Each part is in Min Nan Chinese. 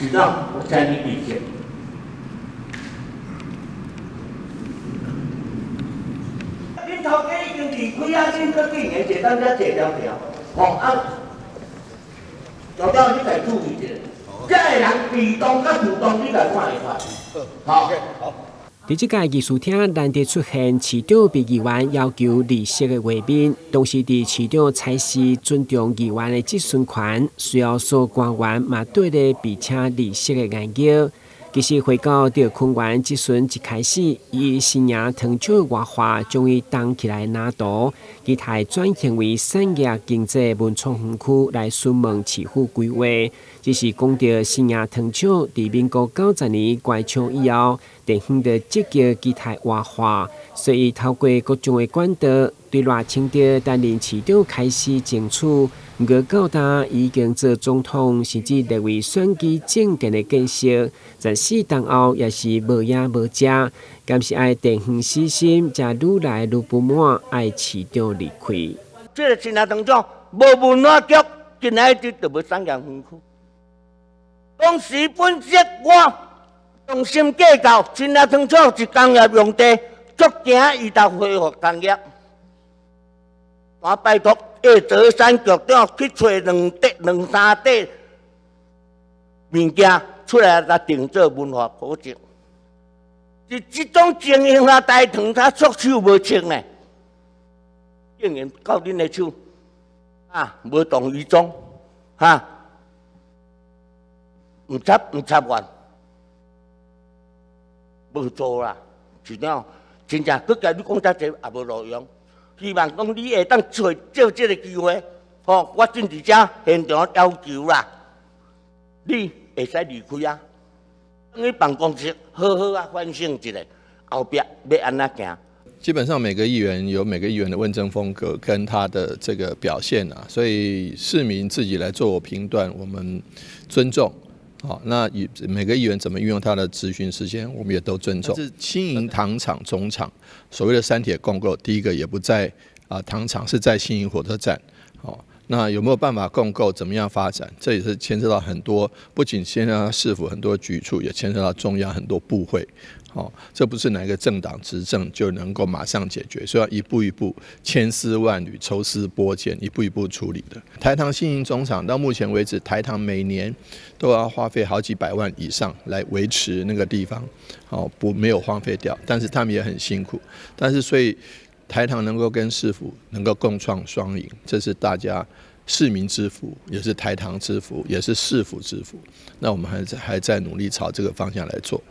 市長，我請你離席。恁頭家已經離開啊，恁閣竟然坐當遮坐條條，吼啊！校長，你家注意一下，這个人被動佮主動，你家看會出來。好。佇這屆議事廳難得出現市長被議員要求離席的畫面，同時佇市長採取尊重議員的質詢權，隨後所有官員嘛綴咧被請離席的言語。其實回到著昆源質詢一開始，以新營糖廠活化將伊動起來藍圖，期待轉型為產業經濟文創園區來詢問市府規劃。只是講著新營糖廠佇民國90年關廠以後，地方就積極期待活化，所以透過各種的管道，對賴清德擔任市長開始爭取。毋過到今已經做總統，甚至列為選舉政見的建設，十四冬後也是無影無跡，敢是愛地方死心，才愈來愈不滿，愛市長離開。這個新營糖廠無文化局，今仔日就無產業園區。當時本質我用心計較，新營糖廠是工業用地，足驚伊就恢復工業。我拜託葉澤山局長去揣兩塊、兩三塊物件出來，來定做文化古蹟。是這種情形下，台糖才束手無策呢。竟然到恁的手，啊，無動於衷，哈，毋插毋插願，無做啦，是了，真正閣共你講遮濟也無路用。希望講你會當揣借這个機會，吼，我進佇遮現場要求啦，你會使離開啊，轉去辦公室好好啊反省一下，後壁欲按怎行。基本上每個議員有每個議員的問政風格跟他的這個表現啊，所以市民自己來做評斷，我們尊重。好，那以每個議員怎麼運用他的質詢時間，我們也都尊重。是新營糖廠總廠所謂的三鐵共構，第一個也不在啊糖廠，是在新營火車站。好，那有沒有辦法共構？怎麼樣發展？這也是牽涉到很多，不僅牽涉到市府很多局處，也牽涉到中央很多部會。好，這不是哪個政黨執政就能夠馬上解決，所以要一步一步千絲萬縷、抽絲剝繭，一步一步處理的。台糖新營總廠到目前為止，台糖每年都要花費好幾百萬以上來維持那個地方，好，不沒有荒廢掉，但是他們也很辛苦。但是所以台糖能夠跟市府能夠共創雙贏，這是大家市民之福，也是台糖之福，也是市府之福。那我們還在努力朝這個方向來做。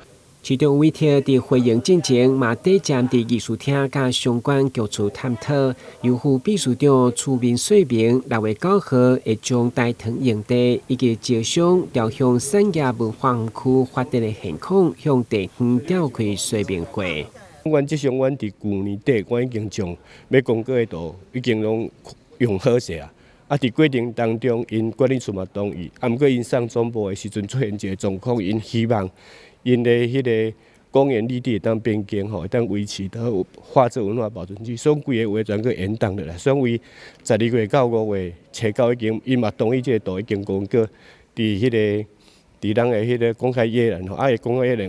市長委託佇會議進前，嘛短暫佇議事廳佮相關局處探討，由副秘書長出面說明，6月9號會將台糖用地以及招商調向產業文化園區發展的現況，向地方召開說明會。原則上，阮佇舊年底，阮已經將欲公告的圖已經攏用好勢啊。啊，佇過程當中，𪜶管理處嘛同意，啊，毋過𪜶送總部的時陣出現一个狀況，𪜶希望𪜶的彼个公園綠地會當變更吼，會當維持到劃做文化保存區，所以規个話全閣延宕落來。所以為12月到5月初九已經，𪜶嘛同意這个圖已經公告佇彼个佇咱的彼个公開閱覽吼，啊，公開閱覽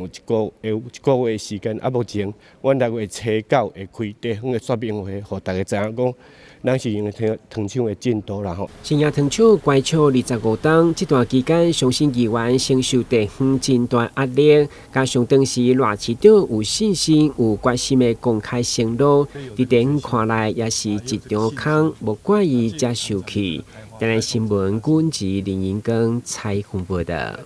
有一個月的時間，啊，目前阮6月初九會開地方的說明會，予大家知影講，咱是用糖糖廠的進度啦吼。新營糖廠關廠25冬，這段期間，相信議員承受地方真大壓力，加上當時賴市長有信心、有決心的公開承諾，佇地方看來也是一場空，無怪伊遮受氣。台南新聞，阮是林英光採訪報道。